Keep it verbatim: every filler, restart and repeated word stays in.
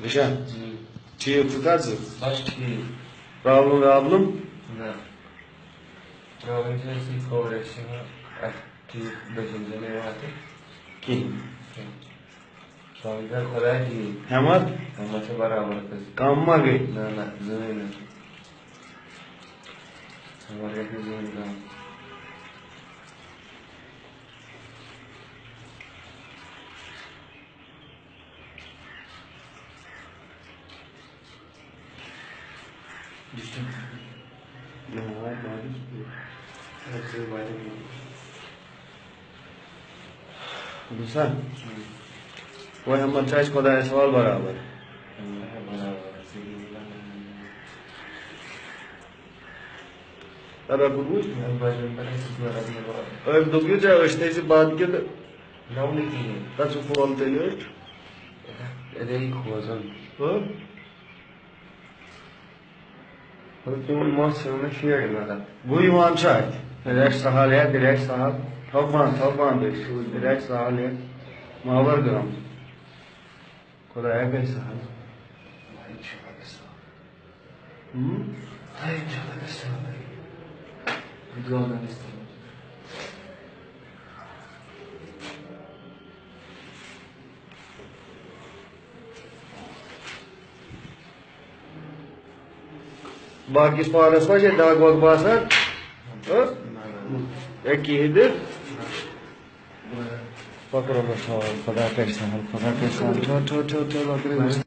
اچھا۔ ٹھیٖک، ژٕ کَتھ ژٕ؟ بس ٹھیٖک۔ پرابلم وابلم؟ نہ۔ پرابلم چھِ اَسہِ یہِ کھوورِ، اَسہِ چھِنہٕ اَتھ ٹھیٖک دٔچھِنۍ زَن یِوان تہِ۔ کِہیٖنۍ۔ کِہیٖنۍ۔ پرابلم چھِ خۄداے ٹھیٖک۔ ہٮ۪مت؟ ہٮ۪مت چھِ برابر کٔژ۔ کَم ما گٔے؟ نہ، نہ، زٕہٕنۍ نہٕ۔ ہٮ۪مت گژھِ نہٕ زٕہٕنۍ کَم۔ بوٗزتھا؟ وۄنۍ ہٮ۪مت چھِ اَسہِ خۄدایَس حوالہٕ برابر۔ تَبے کوٚر بوٗز؟ أمۍ دوٚپ یہِ ژےٚ أسۍ تھٲے زِ بَد کِنہٕ نو نہٕ کِہیٖنۍ۔ تَتھ چھُ فون تیٚلہِ أتھۍ۔ اَدے یہِ کھوژُن۔ ہہ؟ مطلب، چون مَس چھُ مےٚ شیٹھ گژھان۔ گوٚو یِوان چھُ اَتھِ۔ تیٚلہِ آسہِ سہل یا تیٚلہِ آسہِ سہل۔ تھاو بنٛد، تھاو بنٛد أسۍ۔ تیٚلہِ آسہِ سہل یا ماوَر گام۔ خۄدایا گژھِ سہل۔ ہُم؟ باقٕے پانَس ما چھے دَگ وَگ باسان؟ ہہ؟ ہے، کِہیٖنۍ نہٕ۔ پَکھ رۄبَس حوالہٕ، خۄدا کَرِ سہل، خۄدا کَرِ سہل۔ ٹھٔہر، ٹھٔہر، ٹھٔہر، ٹھٔہر، لۄکٕٹۍ۔